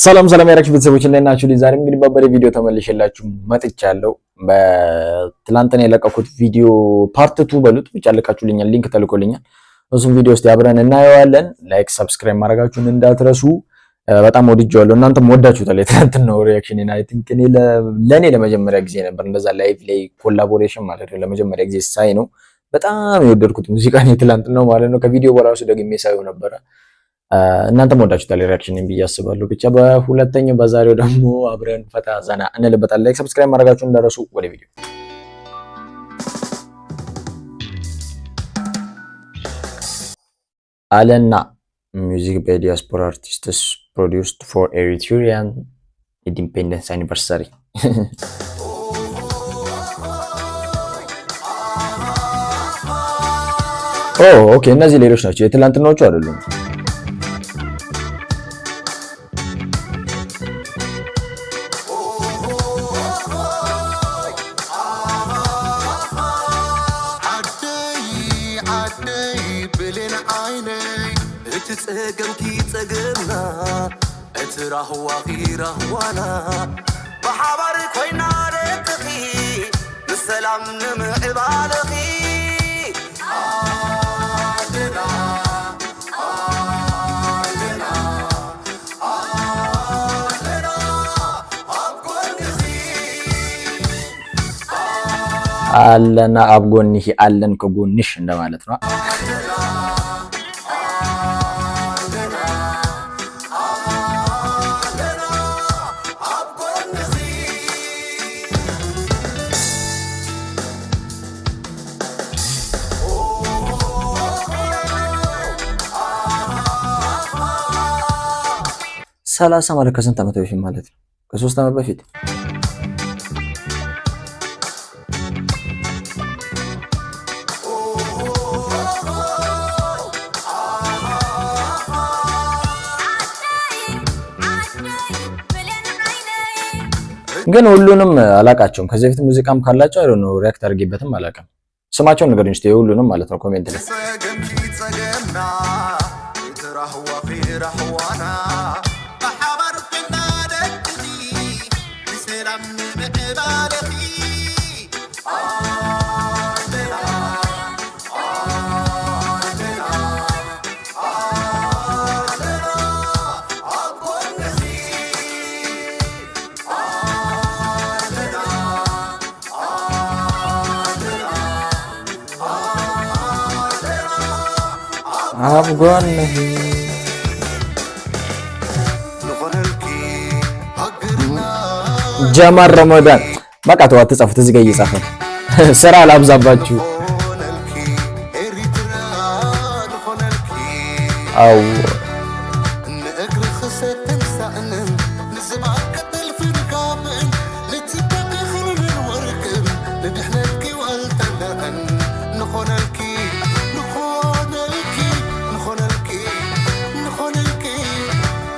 ሰላም ሰላም ያራችሁ ቤተሰቦች እንዴት ናችሁ? ዛሬ እንግዲህ በበሬ ቪዲዮ ተመልሼላችሁ መጥቻለሁ። በትላንትና የለቀኩት ቪዲዮ part 2 በሉት ብቻ ልካችሁልኛል፣ link ተልኮልኛል። እሱም ቪዲዮ ውስጥ አብረን እናየዋለን። Like subscribe ማድረጋችሁን እንዳትረሱ። በጣም ወድጄዋለሁ፣ እናንተም ወዳችሁታል። የትላንትናው reaction I think እኔ ለኔ ለመጀመሪያ ጊዜ ነበር እንደዛ live ላይ collaboration ማለት ነው ለመጀመሪያ ጊዜ ሳይ ነው በጣም የወደድኩት ሙዚቃ ነው የትላንትናው ማለት ነው። ከቪዲዮ በራሱ ደግሜ ሳየው ነበረ። እናንተም ወዳችሁታል reaction ብዬ አስባለሁ። ብቻ በሁለተኛው በዛሬው ደግሞ አብረን ፈታ ዘና እንልበታለን። Like subscribe ማድረጋችሁን እንዳትረሱ። ወደ ቪዲዮ አለና music by diaspora artists produced for Eritrean independence anniversary። Okay፣ እነዚህ ሌሎች ናቸው፣ የትላንትናዎቹ አይደሉም። ፀገምኪ ፀገምና እቲ ራህዋኺ ራህዋና ብሓባር ኮይና ደቅኺ ንሰላም ንምዕባለኺ ኣለና ኣለና ኣለና ኣብ ጎንኺ። አለና ኣብ ጎንኺ፣ አለን ከጎንሽ እንደማለት ነው። ኣለና ኣለና ኣብ ጎንኺ። 30 ማለት ከስንት ዓመት በፊት ማለት ነው? ከ3 ዓመት በፊት። ግን ሁሉንም አላቃቸውም። ከዚህ በፊት ሙዚቃም ካላቸው I don't know፣ react አድርጌበትም አላውቅም። ስማቸውን ንገሩኝ እስኪ ሁሉንም ማለት ነው comment ላይ። ፀገምኪ ፀገምና እቲ ራህዋኺ ራህዋና ብሓባር ኮይና ደቅኺ ንሰላም ንምዕባለኺ ኣለና ኣለና ኣለና ኣብ ጎንኺ ኣለና ኣለና ኣለና ኣብ ጎንኺ። ንኾነልኪ ሃገርና። ጀማል ረመዳን። በቃ ተው አትጻፉት፣ እዚህ ጋር እየጻፈ ነው። ስራ አላብዛባችሁ። ንኾነልኪ ኤሪትራ ንኾነልኪ። አው። ንእግሪ ክሰትን ሳእንን ንዝባን ቀጠልፍን ካብን ንፅባቐ ክልልን ወርቅን ንድሕነትኪ ዋልታንደርአን ንኾነልኪ ንኾነልኪ ንኾነልኪ ንኾነልኪ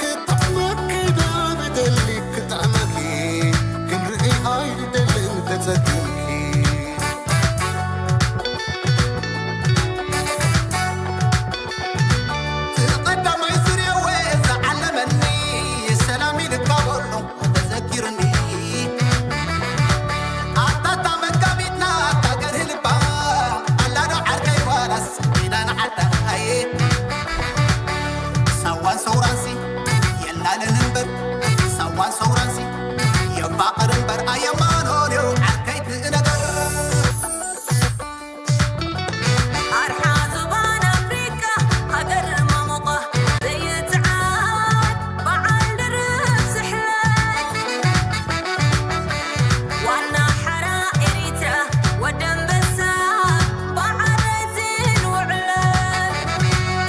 ክጥዕመኪ ዳብደሊ ክጥዕመኪ ክንርኢ ኣይንደልን ተፀጊምኪ። ቀዳማይ ዝርየወ ዝዓለመኒ ሰላም ኢልካ በሎ ተዘኪርኒ ኣታታ መጋቢትና ታገርህ ልባ ኣላዶ ዓርከይ ዋላስ ኪዳን ዓዳየ ሳዋን ሰውራንሲ የላለን እምበር ሳዋን ሰውራንሲ የፋቅር እምበር ኣየማኖንዮ ዓርከይ ትእነገር። ኣርሓ ዞባን ኣፍሪቃ ሃገር ማሞቐ ዘይትዓድ በዓል ድርብ ስሕለት ዋና ሓራ ኤሪትራ ወደንበሳ በዓል ረዚን ውዕለት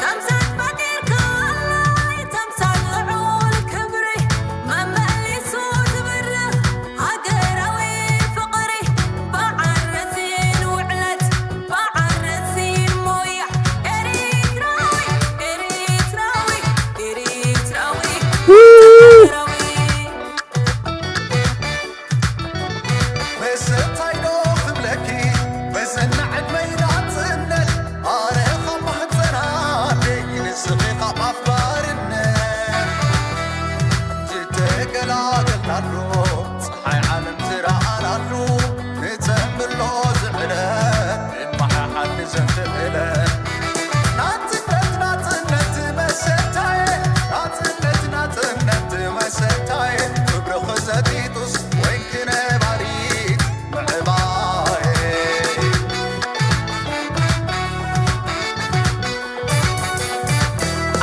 ተምሳል ፈጢርካላይ ተምሳል ልዑል ክብሪ መመሊሱ ዝተገላገልናሉ ፀሓይ ዓለም ዝረኣናሉ ንፅምብሎ ዝዕለት ንመሓሓል ዘንትዕለት ናጽነት ናጽነት መሰታየ ናጽነት ናጽነት መሰታየ ክብሪ ክዘጢጡስ ወይን ክነባሪት ምዕባየ።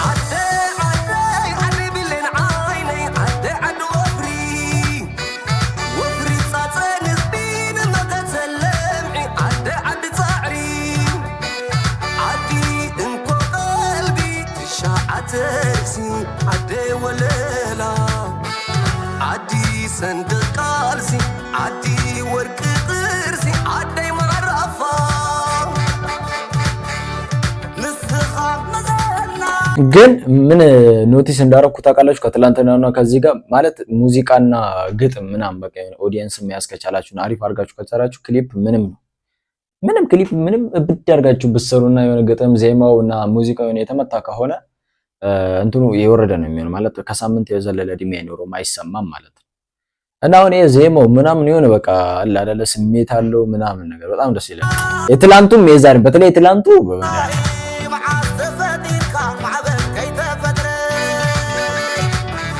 ዓደይ ዓደይ ዓዲ ብሌን ዓይነይ ዓደይ ዓዲ ወፍሪ ወፍሪ ፃፀ ንህቢ ንመቐፀ ለምዒ ዓደይ ዓዲ ፃዕሪ ዓዲ እንኮ ቀልቢ ትሸዓተ ርእሲ ዓደይ ወለላ ዓዲ ሰንደቕ ቃልሲ ዓዲ ወርቂ ቅርሲ ዓደይ ማዕራፋ ንስኻ መዘና። ግን ምን notice እንዳረኩ ታውቃላችሁ? ከትላንትናና ከዚህ ጋር ማለት ሙዚቃና ግጥም ምናምን በቃ የሆነ audience መያዝ ከቻላችሁ፣ አሪፍ አድርጋችሁ ከሰራችሁ ክሊፕ ምንም ነው፣ ምንም ክሊፕ ምንም እብድ አድርጋችሁ ብትሰሩና የሆነ ግጥም ዜማው እና ሙዚቃው የሆነ የተመታ ከሆነ እንትኑ የወረደ ነው የሚሆነው፣ ማለት ከሳምንት የዘለለ እድሜ አይኖረውም፣ አይሰማም ማለት ነው። እና አሁን ይሄ ዜማው ምናምን የሆነ በቃ አለ አይደለ ስሜት አለው ምናምን ነገር በጣም ደስ ይላል። የትላንቱም የዛሬ በተለይ የትላንቱ መዓዝ ተፈጢርካ ማዕበል ከይተፈጥረ፣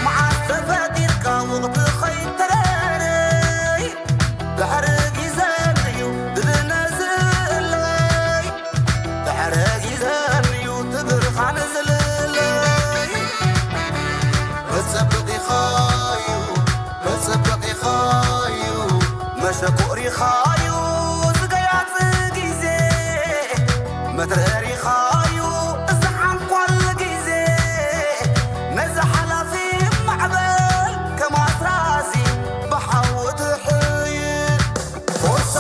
መዓዝ ተፈጢርካ ወቅቲ ከይተረረይ፣ ድሕሪ ግዜ እዩ ብነዝለይ፣ ድሕሪ ግዜ እዩ ትብርኻን ዝልለይ። መፀበቂ ኻዩ መፀበቂ ኻዩ መሸኮሪኻዩ ዝገያፅ ግዜ፣ መትረሪኻዩ ዝሓንኳል ግዜ፣ ነዚ ሓላፊ ማዕበል ከም ኣስራዚ ብሓዊ ትሕይል ፎርሳ።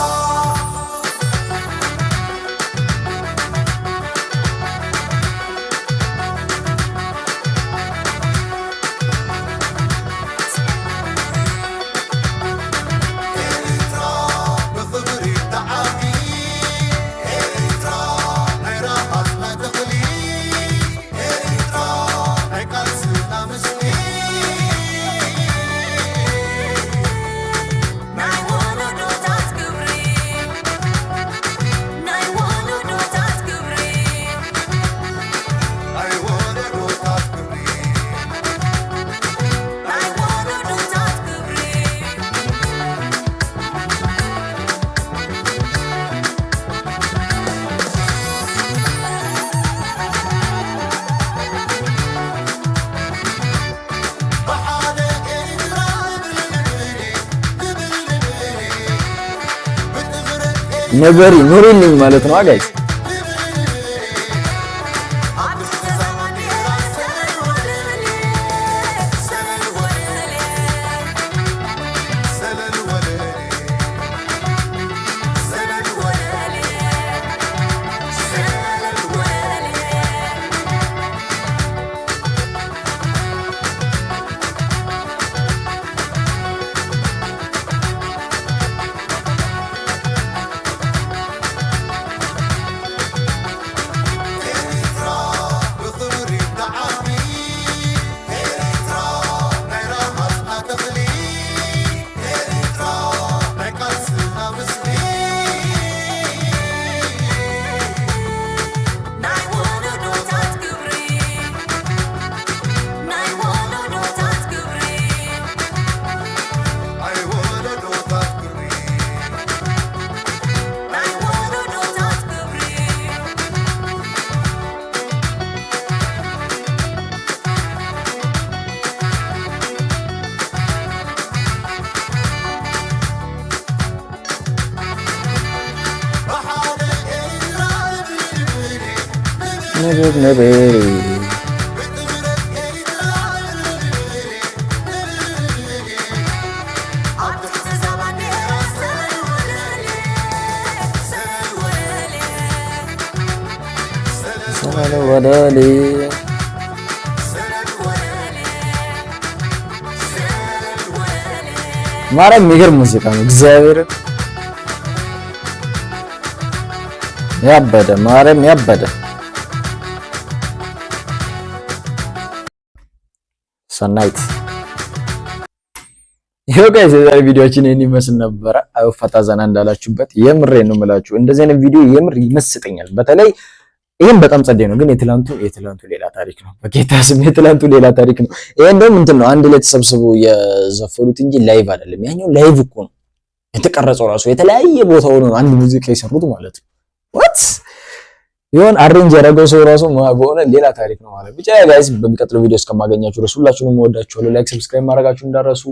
ኤርትራ ብኽብሪ ተዓቢ፣ ኤርትራ ናይ ረሃፅና ተኽሊ፣ ኤርትራ ናይ ቃልስና ምስሊ። ናይ ወለዶታት ክብሪ፣ ናይ ወለዶታት ክብሪ፣ ናይ ወለዶታት ክብሪ፣ ናይ ወለዶታት ክብሪ። ብሓደ ኤርትራ ንብል ንብሪ ንብል ንብሪ ብጥምረት ንበሪ ኑሪልኝ ማለት ነው guys። ንብል ንብሪ ኣብ ትሕቲ ባንዴራ ሰለል ወለሌ ሰለል ወለሌ ሰለል ወለሌ ሰለል ወለሌ ሰለል ወለሌ። ኤርትራ ብኽብሪ ተዓቢ፣ ኤርትራ ናይ ረሃፅና ተኽሊ፣ ኤርትራ ናይ ቃልስና ምስሊ። ናይ ወለዶታት ክብሪ፣ ናይ ወለዶታት ክብሪ፣ ናይ ወለዶታት ክብሪ፣ ናይ ወለዶታት ክብሪ። ብሓደ ኤርትራ ንብል ንብሪ ንብር ንብሪ ብጥምረት ኤርትራ ንብል ንብሪ ንብል ኣብ ትሕቲ ባንዴራ ሰለል ወለሌ ሰለል ወለሌ ሰለል ሰለል ወለሌ ሰለል ወለሌ ሰለል ወለሌ። ማርያም የሚገርም ሙዚቃ ነው። እግዚአብሔር ያበደ ማርያም ያበደ ሰናይት። ይኸው guys፣ የዛሬ ቪዲዮአችን ይህን ይመስል ነበረ። ፈታ ዘና እንዳላችሁበት የምሬ ነው የምላችሁ። እንደዚህ አይነት ቪዲዮ የምር ይመስጠኛል። በተለይ ይህም በጣም ጸዴ ነው፣ ግን የትላንቱ ሌላ ታሪክ ነው። በጌታ ስም የትላንቱ ሌላ ታሪክ ነው። ይሄ እንደውም እንትን ነው፣ አንድ ላይ ተሰብስበው የዘፈኑት እንጂ live አይደለም። ያኛው live እኮ ነው የተቀረጸው፣ ራሱ የተለያየ ቦታ ሆኖ ነው አንድ ሙዚቃ የሰሩት ማለት ነው። What ይሆን arrange ያደረገው ሰው ራሱ በሆነ ሌላ ታሪክ ነው ማለት። ብቻ guys፣ በሚቀጥለው ቪዲዮ እስከማገኛችሁ ድረስ ሁላችሁንም እወዳችኋለሁ። Like፣ subscribe ማድረጋችሁ እንዳትረሱ።